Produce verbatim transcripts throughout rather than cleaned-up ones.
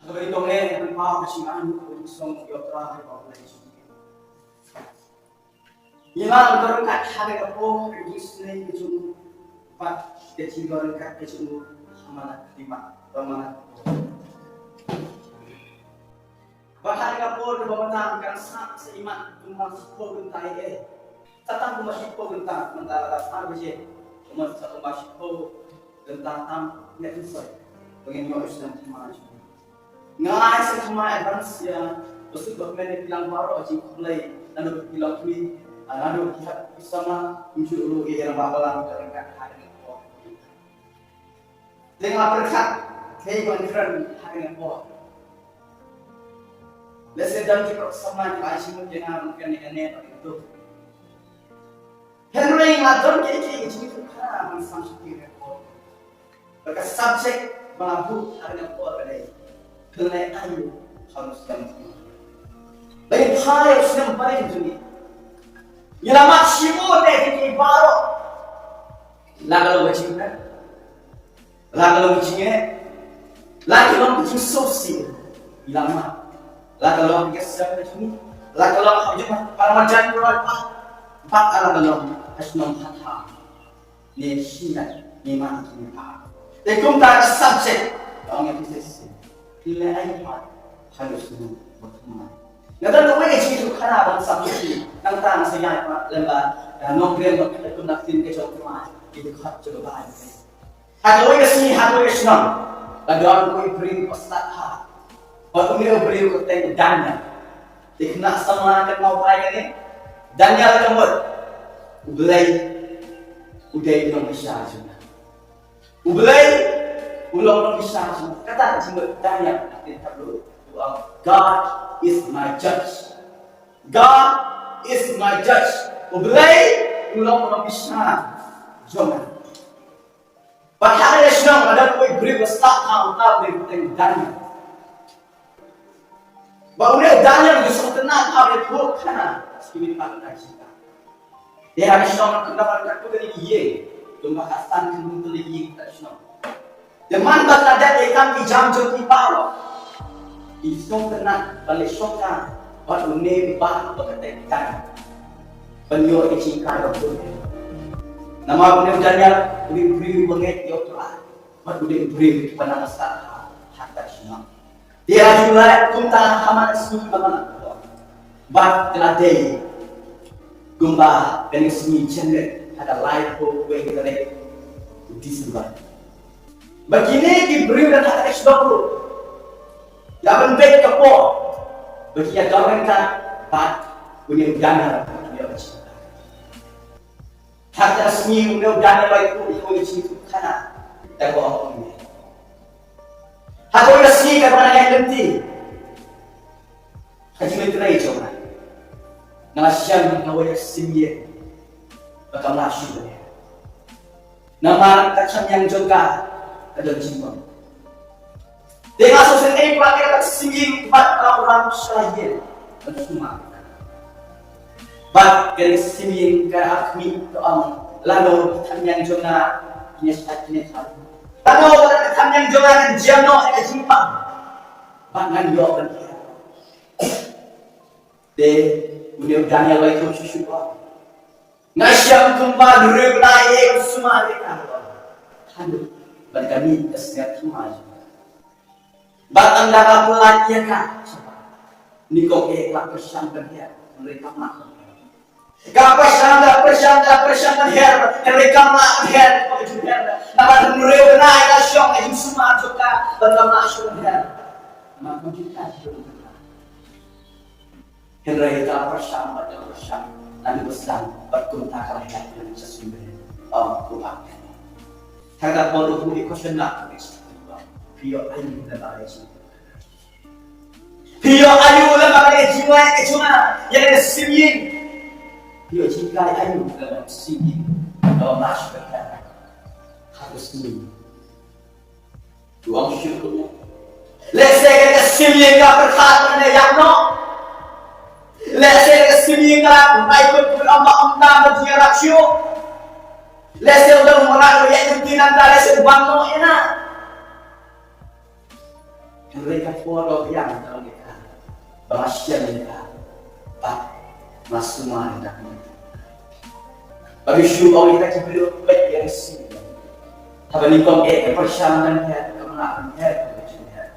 Haba ïa tong ne, ngan pau ka jingaiñ, ka jingsngew ïa U Trai, ba U Blei jong ngi. Ngi la don ryngkat ha kane ka por, ka jingisynei ka jong u, bad ka jingdon ryngkat ka jong u, ha man la ka khlieh, ha man la ka por. Bad ha kane ka por kaba mynta, ngan sah sa imat kumba shiphew kynta ïa. Sa tang kumba shiphew kynta, mynta la dap ar baje. Kumba sa kumba shiphew kynta tam, ngan soi. Ba ngin ïoh ïa u snem thymmai jong ngi. Nga ai sa thymmai advance ïa, ba suk ba kmen ïa phi lang baroh, jingkhublei naduh ki longkmie, naduh ki hep ki samla, kumjuh ruh ïa i rangbah balang, ka ryngkat ha kane ka por. Te nga pyrkhat, te ban kren ha kane ka por. Lehse don ki paralok samla kiba ai jingmut ïa nga ban kren ïa kane bad ïa kato. Hynrei nga don kiei kiei ki jingïathuhkhana ban sam sha phi ha kane ka por. Bad ka subject ba nga buh ha kane ka por ka dei: Phin leh aïu ha u snem? Ba ngin phai ïa u snem barim jong ngi. Ngi la mad shibun eh kiei kiei baroh. La ka long ka jingeh, la ka long ka jingeh, la ka long ka jingsngewsih. Ngi la mad. La ka long ka sep ka jong ngi, la ka long ka jong para marjan para pa, bad la ka long ka shnong Phatthar. Ne shi ngat ne ma ki ne pa. Te kumta ka subject ka ong ïa phi shisien. Phi leh aïu pat ha u snem ba thymmai? Nga don kawei ka jingïathuhkhana ban sap ïa phi. Nangta nga sa ïaid pat lem bad ka nongkren ba ka kum na ktien ka jong u thymmai. Ki dkhot jong ka Baibl. Ha kawei ka sngi, ha kawei ka shnong, la don kawei u briew ba slap bha. Bad une u briew u kyrteng u Daniel. Te khynnah samla, kynmaw bha ïa kane. Daniel ka mut, U Blei u dei u nongbishar jong nga. U Blei u long u nongbishar jong nga. Kata ka jingmut Daniel, ka ktien Hebru, u ong, "God is my judge. God is my judge." U Blei u long u nongbishar jong nga. Bad ha kane ka shnong la don kawei u briew ba slap bha, uta u briew u kyrteng u Daniel. Bad une u Daniel u ju sngewtynnat bha ban ïathuhkhana sha ki paidbah ka jingkah. Te ha kane ka shnong la don katto katne ki ïing, kumba khatsan khyndai tylli ki ïing ha kane ka shnong. Te man ba la dep ïa kam ki jam jong ki baroh, ki sngewtynnat ban leit shongkha bad une u bah ba kyrteng u Daniel, ban ïoh ïa ka jinghikai ba khuid. Namar une u Daniel u dei u briew uba ngeit ïa U Trai, bad u dei u briew uba nang ïasaid ha kata ka shnong. Te la ju leh kumta ha man ka sngi bad ha man ka por. Bad ka la dei kumba kane ka sngi jan beit, ha ka laiphew wei ka tarik u December. Ba kine ki briew na kata ka shnong ruh la pynbeit ka por ba ki ïadon ryngkat bad une u Daniel, ba ki ïoh ka jinghikai. Ha kata ka sngi une u Daniel u la ïathuh ïa kawei ka jingïathuhkhana, da kaba ong kumne: Ha kawei ka sngi, katba nga ïaid lynti ha ka jingtrei jong nga, nga la shem ïa kawei ka simïing ba kam lah shuh ban her. Namar ka thamïang jong ka ka don jingbam. Te nga sngewsynei ba kata ka simïing ka wan rang sha la ïing ban sumar. Bad kane ka simïing ka khmih, ka ong, lano ka thamïang jong nga kin ïasaid, kin ïasaid? Lano ka thamïang jong nga kan jia noh ïa ka jingpang, bad ngan ïoh ban her? Te une u Daniel u la ïathuh shuh shuh, u ong: Nga shem kumba hynriew bnai ïa ka sumar ïa ka, haduh ban ka mih ka snem thymmai. Bad tang da nga pyllait ïa ka, nyngkong eh ka la pyrshang ban her, hynrei kam lah ban her. Ka pyrshang, ka pyrshang, ka pyrshang ban her, hynrei kam lah ban her, ka ju her. Namar hynriew bnai ka la shong ha ka jingsumar jong ka, bad kam lah shuh ban her. Namar kumjuh ka jingkyrkhu. Hynrei ka la pyrshang bad ka la pyrshang naduh ba sdang, bad kumta ka la ïaid lem sha suiñ bneng. Ong u bah. Te kata ka por u buh ïa ka question mark. Phi ïoh aïu lem bad kane ka jingïaid? Phi ïoh aïu lem bad kane ka jingïaid ka jong nga ïa kane ka simïing? Phi ïoh jinghikai aïu lem bad kane ka simïing kaba ym lah shuh ban her ha ka sngi? U ong shuh kumne: Lehse kane ka simïing ka pyrkhat ba ngan ïaid noh. Lehse kane ka simïing ka la rai kut kut, ym bam ym tam ban jingïarap shuh. Lehse u dang wanrah ïa u, ïa u, lehse u bam noh ïa nga. Hynrei ka por ka biang ka long ïa ka ba nga shem ïa ka, ba nga sumar ïa ka. Ba ki shu ong ïa ka ki briew peit ïa ka sien. Haba nyngkong eh ka pyrshang ban her, ka mnga ban her, ka jingher.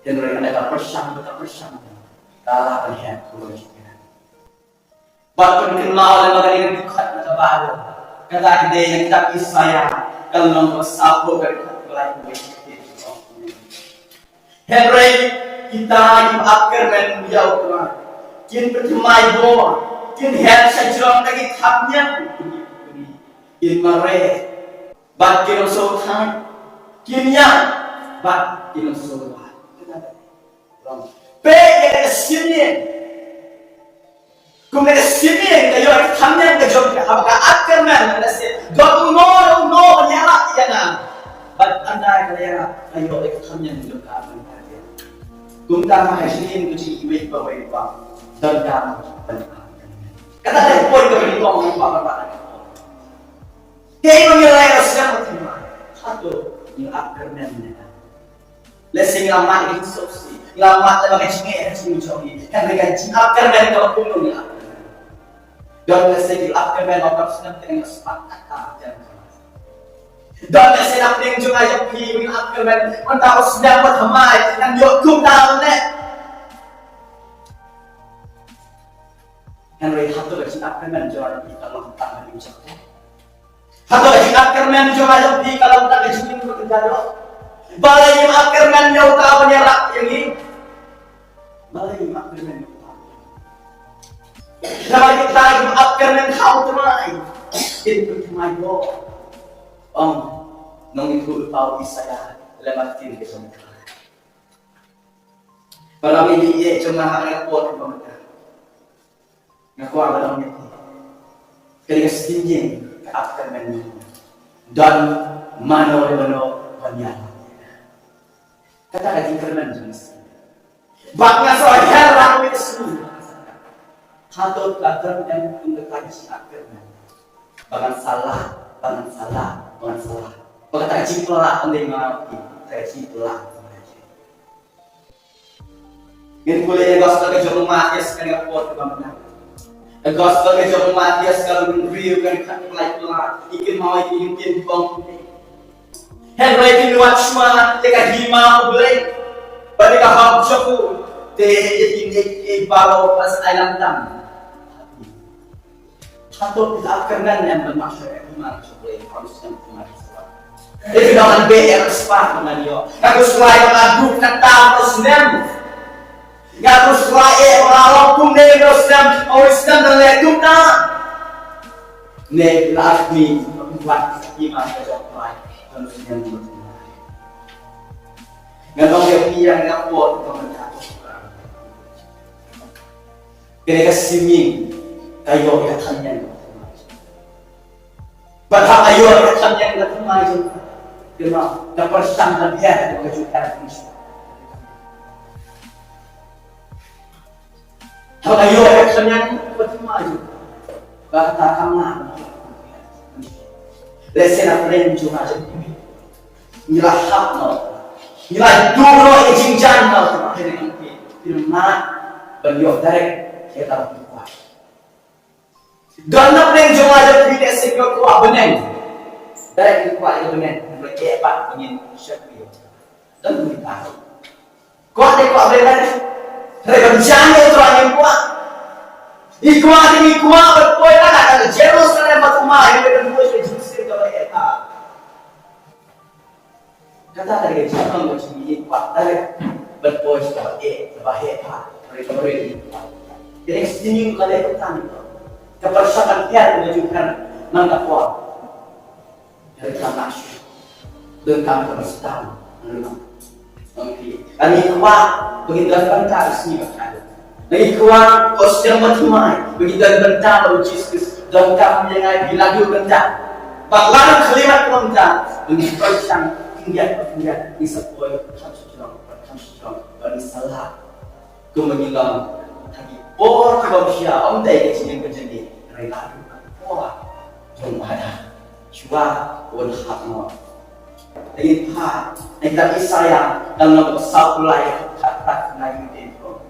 Hynrei haba ka pyrshang, ka pyrshang, ka la ban her, ka la jingher. Bad pynkylla lem bad ka dei ka dkhot na ka Baibl. Kata ka dei na kitab Isaïah, ka lynnong ba sawphew, ka dkhot ba lai. Hynrei kita kiba ap kyrmen ïa U Trai kin pynthymmai bor, kin her sha jrong da ki kham ñiang, kin mareh bad kin ym sngewthuh, kin ïap bad kin ym sngewbha. Peit ïa ka shim ïing. Kumne ka shim ïing ka ïoh ïa ka kham ñiang ka jong ka, haba ka ap kyrmen, lehse don uno uno ban ïarap ïa nga. Bad hynda ka ïarap, ka ïoh ïa ka kham ñiang ka jong ka ban ïarap. Kumta ha ka jingim ka jong iwei pa iwei pa, donkam ban ap kyrmen. Kata ka dei ka point kaba nyngkong, ba, ba, ba. Kaei ba ngi la ïoh sdang, hato ngi ap kyrmen ne em? Lehse ngi la mad ïa ka jingsngewsih, ngi la mad ïa ka jingeh ha ka jingim jong ngi. Hynrei ka jingap kyrmen kaba kumno ngi ap kyrmen? Don lehse ngi ap kyrmen ba u snem te ngi spah kata jan. Don lehse na pdeng jong nga jong phi ngi ap kyrmen mynta u snem ba thymmai ngan ïoh kumta ne. Hynrei hato ka jingap kyrmen jong nga jong phi ka long tang ha ka jingim jong phi? Hato ka jingap kyrmen jong nga jong phi ka long tang ka jingim kaba kynja doh? Balei ngim ap kyrmen ïa uta uban ïarap ïa ngi? Balei ngim ap kyrmen ïa uta? Namar kita ngim ap kyrmen ha U Trai, kin pynthymmai bor. Ong nongïathuhlypa u Isaïah, lem bad kin ka jong U Trai. Para bangeit jong nga ha kane ka por kaba mynta, nga kwah ban ong ïa phi, ka dei ka shim ïing ka ap kyrmen. Don mano re mano ban ïa. Kata ka jingkyrmen jong nga. Bad nga sa her lang ïa ka shim. Hato ka don em kum kata ka jingap kyrmen? Ba ngan sa lah, ba ngan sa lah, ba ngan sa lah. Ba kata ka jingpyllait ym dei ma nga, ka jingpyllait. Ngin pule ïa ka gospel ka jong u Mathaios kane ka por kaba mynta. Ka gospel ka jong u Mathaios ka lynnong hynriew ka dkhot kaba laiphew lai. Ki kynmaw ïa ki ktien kiba ong kumne. Hynrei phin wad shuwa ïa ka hima U Blei bad ïa ka hok jong u, te ïa kine kiei baroh yn sa ai lang tam. Hato phi la ap kyrmen ne em ban mad sha ka hima jong U Blei ha u snem ba thymmai? Te phi dang ngan beh ïa ka spah ba ngan ïoh. Nga khuslai ba nga duk na tam ha u snem. Nga khuslai eh ba nga long kumne ha u snem, ha u snem ngan leh kumta. Ne phi la ap kyrmen ban mad sha ka hima ka jong U Blei ha u snem ba thymmai? Ngan ong ïa phi ïa nga por ba nga Kane ka shim ïing ka ïoh ïa ka kham ñiang ka thymmai. Bad haba ïoh ïa ka kham ñiang ka thymmai jong ka, ka pyrshang ban her ïa ka jingkyrkhu jong u Blei. Haba ïoh ïa ka kham ñiang ka thymmai jong ka, ba kata kam lah. Lehse na pdeng jong nga jong phi, ngi la hap noh, ngi la duh noh ïa ka jingjan noh, hynrei phi, phi mad ban ïoh direct ïa kata ba phi kwah. Don na pdeng jong nga jong phi lehse phi kwah bneng, direct phi kwah ïa ka bneng, hynrei eh pat ba ngin shakri. Don kumta. Kwah te kwah bneng, hynrei ban jan ïa U Trai ngim kwah. Ngi kwah te ngi kwah ban poi na ka Jerusalem ba thymmai, hynrei ban poi sha ka jingshisha kaba eh pat. Kata ka dei ka jingkwah jong ngi, kwah tang ban poi sha kaba eh, kaba heh pat, hynrei kaba rit. Ka dei ka jingkwah ka dei ka tang ka pyrshah ban pynhiar ka jingkwah man ka por. Hynrei ka mah shuh. Donkam kaba sdang. Ngi kwah ba ngin don bynta ha ka sngi ba khadduh. Ngi kwah ba u sdang ba thymmai ba ngin don bynta bad u Jisu Khrist. Donkam ïa ngi ba ngin don bynta. Bad lada khlieh mat bynta, ba ngin pyrshang khyndiat ba khyndiat, ngin sa poi kham shu jrong, kham shu jrong, ba ngin sa lah. Kumba ngi long ha ki por kiba bishar, ym dei ka jingim ka jong ngi, hynrei la ka por jong u Adam. Shuwa ban hap noh. Lei pha, na kitab Isaiah, dang na ba saw phew lai, khat khat na ïing te ko.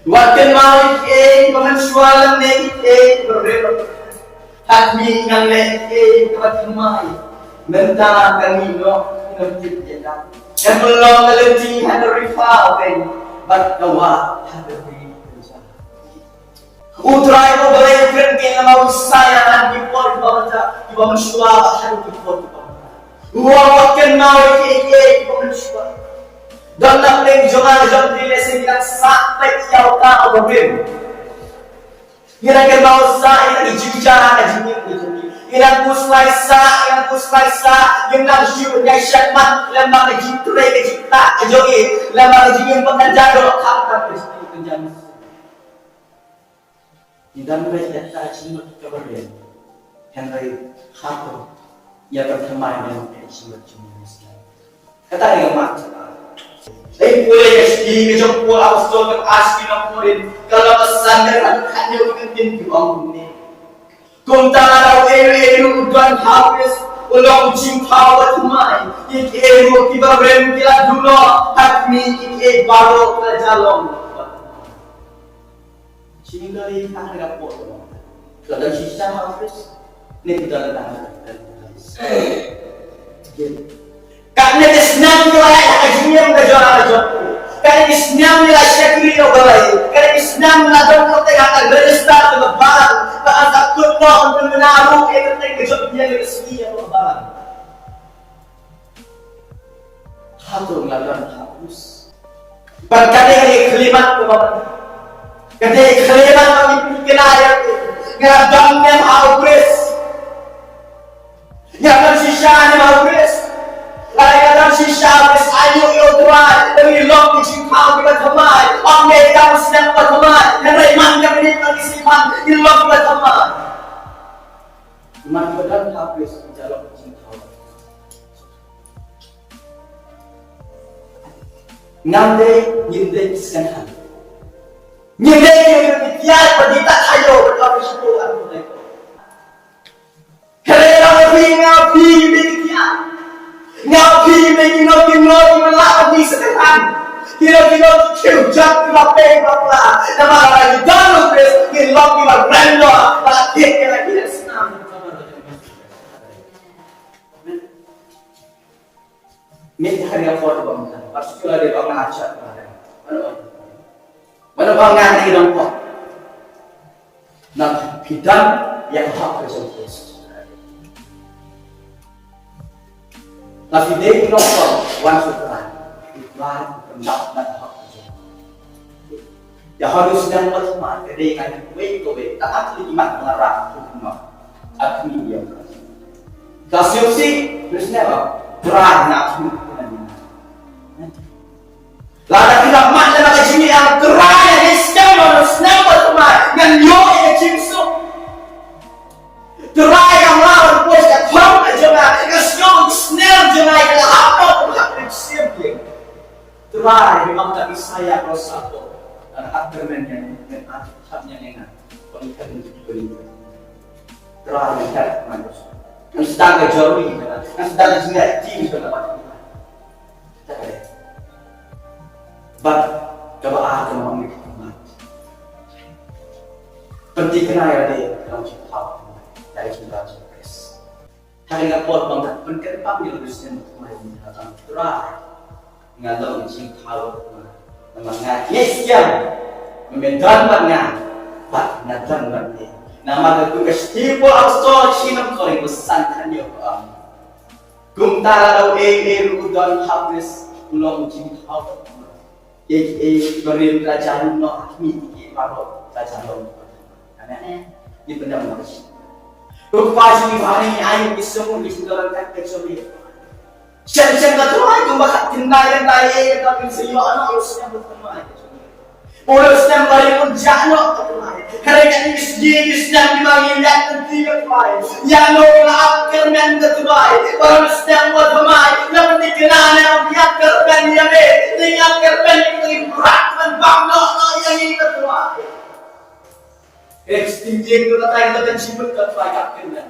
Wat kynmaw ïa kiei ba mynshuwa lymne ïa kiei ba rim. Ha khmih ngan leh ïa kiei kaba thymmai. Mynta ka mih noh, ngim tip ïa ka. Kan long ka lynti ha ka ri pha, bad ka wah ha ka ri. U Trai U Blei u kren ïa ngi ha u Isaiah ha ki por kiba mynta, kiba mynshuwa bad ha ki por kiba mynta. U ong, wat kynmaw ïa kiei kiei kiba mynshuwa. Don na pdeng jong nga, jong phi, lehse ngi dang sah peit ïa uta uba rim. Ngi dang kynmaw sah ïa ki jingjia ha ka jingim ka jong ngi. Ngi dang khuslai sah, ngi dang khuslai sah, ngi dang shu ïaishah mat lem bad ka jingtrei, ka jingktah ka jong ngi, lem bad ka jingim ba kan jia doh, ka jingim kan jia. Ngi dang ïa ka jingmut kaba rim. Hynrei hato ïa ka thymmai ïa ka jingmut jong ngi. Kata ïa ka mat. Dei pule ka shithi ka jong u Paul apostol ka ar sha ki nong Korinth, ka lynnong ba san, dei ka khathynñiew, ka ktien ki ong kumne. Kumta lada uei uei ruh u don ha u Khrist, u long jingthaw ba thymmai. Kiei kiei ruh kiba rim ki la duh noh, ha khmih kiei kiei baroh ki la jia long. Shin ïa ka ri ka ka por. Ka don shisha ha u Khrist. Ne ka don ka. Katne ki snem ki la ïaid ha ka jingim ka jong ka jong. Katne ki snem ki la shakri ïa U Blei. Katne ki snem ki la don kyrteng ha ka register ka balang. Ba haba kut noh, yn pynbna ruh ïa ka kyrteng ka jong u ïa ka sngi ïa ka balang. Hato nga don ha u Khrist? Bad ka dei ka khlieh mat kaba, ka dei ka khlieh mat kaba ngi pynthikna ïa ka, nga don ne em ha u Khrist? Nga don shisha ne em ha u Khrist? Lada nga don shisha ha u Khrist, aiu ïa U Trai ba ngin long ki jingthaw kiba thymmai. Ym dei tang u snem uba thymmai, hynrei man ka minit, man ka second ngin long kiba thymmai. Ki man kiba don ha u Khrist ki long ki jingthaw. Ngam dei, ngim dei ki second hand. Ngim dei ki, ki tiar ba dei ta ayo ba ka shu tu an dei. Hynrei nga phi, nga phi ngim dei ki tiar. Nga phi ngim dei ki nongkynnoh, ki nongkynnoh ki man la ba dei second hand. Ki nongkynnoh ki khiew jat, ki ba peng ba pla. Namar lada ngi don ha u Khrist, ngi long kiba rem noh, ba thied ïa la ki snam. Mih ha ïa por ba mynta, particularly ba nga chat ba. Mano ba nga ni dong ko. Na phi don ïa ka hok ka jong Khrist. Na phi dei ki nongpop, wan sha u Trai. U Trai u pyndap na ka hok ka jong. Ïa hok u sdang wat ma ka dei ka wei ka wei. Ta at li mat nga rak tu ma. At mi ïa ka. Ka siu si, Khrist ne ba. Trai na tu. Lada phi la mat lem ka jingïaid, Trai, ïa ka sdang wat sdang wat ma. Ngan ïoh ïa ka jingsuk. Trai, ïa nga wan poi ka thong ka jong nga, ka shnong ka sner jong nga, ka la hap noh ka hap rim siem ïa. Trai, ïa nga ta Isaiah ka sa ko. Ngan hap kyrmen ïa nga, ngan hap hap ïa nga. Pynkan pynkan. Trai, ngan hap man. Ngan sdang ka jong ngi, ngan sdang ka jingïaid ti jong nga. Bad kaba ar ka long ïa ka khmat. Pynthikna ïa lade ka long jingthaw ïa ka jingthaw jong Khrist. Ha kane ka por ba nga pynkyntang ïa u Khrist, nga tharai nga long jingthaw. Namar nga ngeit skhem ba me don bad nga, bad nga don bad me. Namar ka kut ka shithi u Paul apostol sha ki nong Korinth, ba san khatñiew ka ong. Kumta lada uei uei ruh u don ha u Khrist, u long jingthaw. Ïa kiei ba rim la jia noh, ha khmih kiei baroh la jia long. Amen. Amen. Ngi pyndem noh. Ko Kpa jong ngi ba ha ïing, ïa ngi sngewbha ngi sngewbha ka jong ngi. Shen shen ka Trai kumba ka kynda ïa ka ïa ka, ngi sngewbha noh ïa u sngewbha ka Trai. Ula snem ba ïa un jah noh ka Trai. Hynrei kane ka sngi, ka snem ba ngi ïaid lynti ka Trai. Ïa no la ap kyrmen ka Trai. Ba ula snem ba thymmai. Ïa ba ngi kynnoh ne ïa kyrmen ïa me. Ngi ïa kyrmen ïa ka Trai. Bad ban bam noh noh ïa ngi ka Trai. Ka sting ïing ka Trai, ka jingmut ka Trai, ka kyrmen.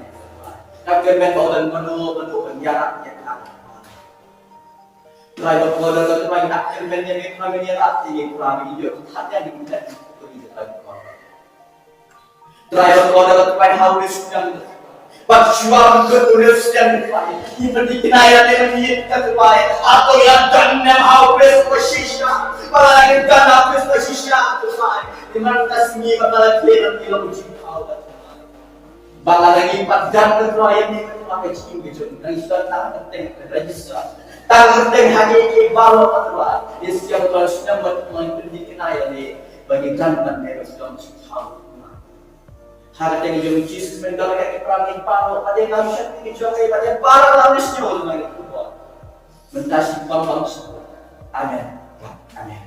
Ka kyrmen ba un mano mano ban ïarap ïa ka. Trai ba kordor ka Trai, ngi hap kyrmen ïa me, Trai, me ïa rat ïa ngi, Trai, me ïoh ka ktien ïa ngi, Trai, Trai ba kordor. Trai ba kordor ka Trai, ha u snem, ba shuwa ban kut u snem, Trai, ngi pynthikna ïa me, ngi ïeit ka Trai. Hato ïa don ne em ha u Khrist ba shisha? Ba la ngi don ha u Khrist ba shisha, Trai. Ngi man ka sngi ba ka la khlem ngi la u jingthaw, Trai. Ba la ngi pat don ka Trai ïa me, ka Trai, ka jingim ka jong ngi, ngi sdang tang kyrteng ka register, tang kyrteng ha ki, ki ballot, ka Trai. Ïa sdang ka snem ba ngi pynthikna ïa me ba ngi don ban me ba sdang jingthaw. Ha ka kyrteng jong u Jisu, men don ka ki para ngi, para ngi, para ngi, para ngi, para ngi, para ngi. Mynta shi bang bang shi. Amen. Amen.